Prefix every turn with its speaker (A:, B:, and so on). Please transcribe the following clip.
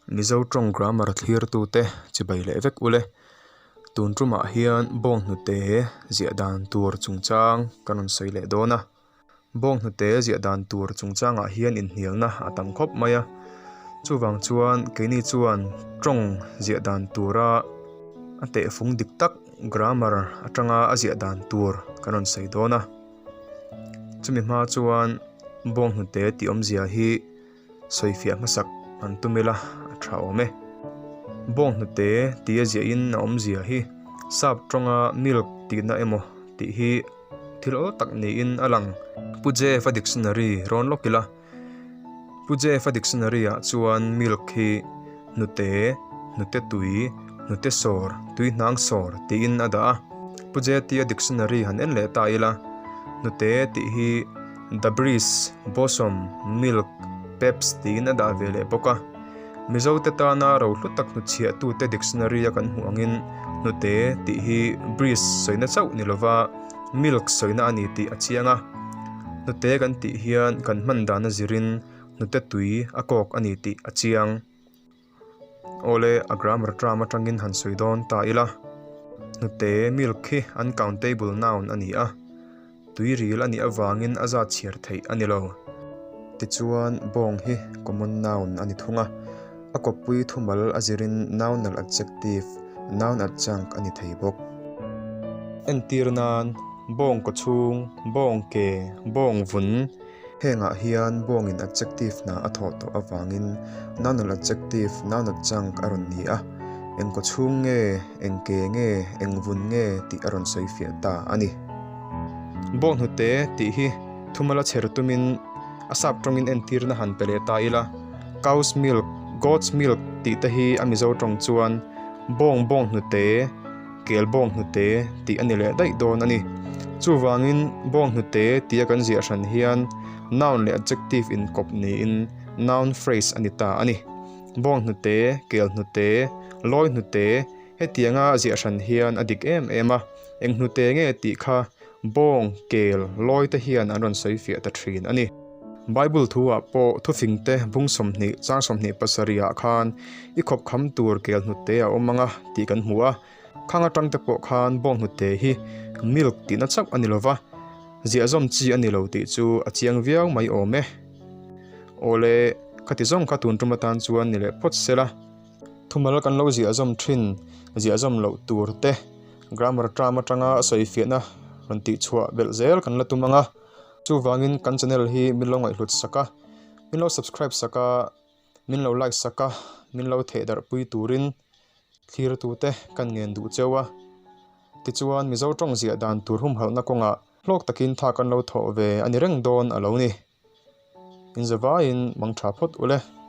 A: Mizo tawng grammar thlirtute chibai leh vek ule. Tun tumah hian bawnghnute ziah dan tur chungchang kan rawn sawi leh dawn a. Bawnghnute ziah dan tur chungchangah hian inhnialna a tam khawp mai a. Chuvang chuan keini chuan tawng ziah dan tura a tehfung dik tak grammar atanga a ziah dan tur kan rawn sawi dawn a. Chumi hma chuan bawnghnute tih awmzia hi sawifiah hmasak an tum ila a tha awm e. Bawnghnute tia ziahin a awmzia hi sap tawnga milk tihna emaw tih hi thil awl tak niin a lang. Pu Jeff-a dictionary rawn lawk ila, Pu Jeff-a dictionary ah chuan milk hi hnute, hnute tui, hnute sawr, tui hnang sawr tiin a dah a. Pu J-tia dictionary han en leh ta ila, hnute tih hi The Breeze, Bosom, Milk, Peps tiin a dah ve leh bawk a. Mizote tana rohlu tak hnutchhiahtute dictionary-a kan hmuh angin hnute tih hi breeze sawina chauh ni lova milk sawina a ni tih a chiang a. Hnute kan tih hian kan hman dan a zirin hnute tui a kawk a ni tih a chiang. Awle, a grammar term atangin han sawi dawn ta ila. Hnute, milk, hi uncountable noun a ni a, tui ril a nih avangin a zat chhiar theih a ni lo. Tichuan, bawng hi common noun a ni thung a, a kawppui thumal a zirin nounal adjective, noun adjunct a ni thei bawk. Entir nan, bawng kawchhung, bawng ke, bawng vun, Hengah hian bawngin adjective hna a thawh tawh avangin nounal adjective, noun adjunct a rawn ni a, eng kaw chhung nge, eng ke nge, eng vun nge tih a rawn sawi fiah ta a ni. Bawnghnute tih hi thumal a chher tumin a sap tawngin entirna han pe leh ta ila, cow's milk, goat's milk tih te hi a Mizo tawng chuan bawng bawnghnute, Kel bawnghnute tih a ni leh daih dawn a ni. Chuvangin bawnghnute tia kan ziah hran hian noun leh adjective inkawp niin noun phrase a ni ta a ni. Bawnghnute, kelhnute, lawihnute hetianga ziah hran hian a dik em em a, eng hnute nge tih kha bawng, kel, lawi te hian an rawn sawi fiah ta thin a ni. Bible thu-ah pawh thufingte bung 20 chang 27 ah khan i khawp kham tur kel hnute a awm ang a tih kan hmu a, khang atang te pawh khan bawng hnute hi milk tihna chauh a ni lova, ziahzawm chi a ni lo tih chu a chiang viau mai awm e. Awle, khati zawng kha tun tum atan chuan ni leh phawt se la. Thumal kan lo ziahzawm thin, ziahzawm loh tur te, grammar term atanga sawifiahna rawn tihchhuah belh zel kan la tum ang a. Chuvangin kan channel hi min lo ngaihhlut sak a, min lo subscribe sak a, min lo like sak a, min lo thehdarh pui turin thlirtute kan ngen duh cheu a. Tichuan Mizo tawng ziah dan tur humhalhna kawngah hlawk takin tha kan lo thawh ve a ni reng dawn a lo ni. Inzavaiin mang tha phawt ule.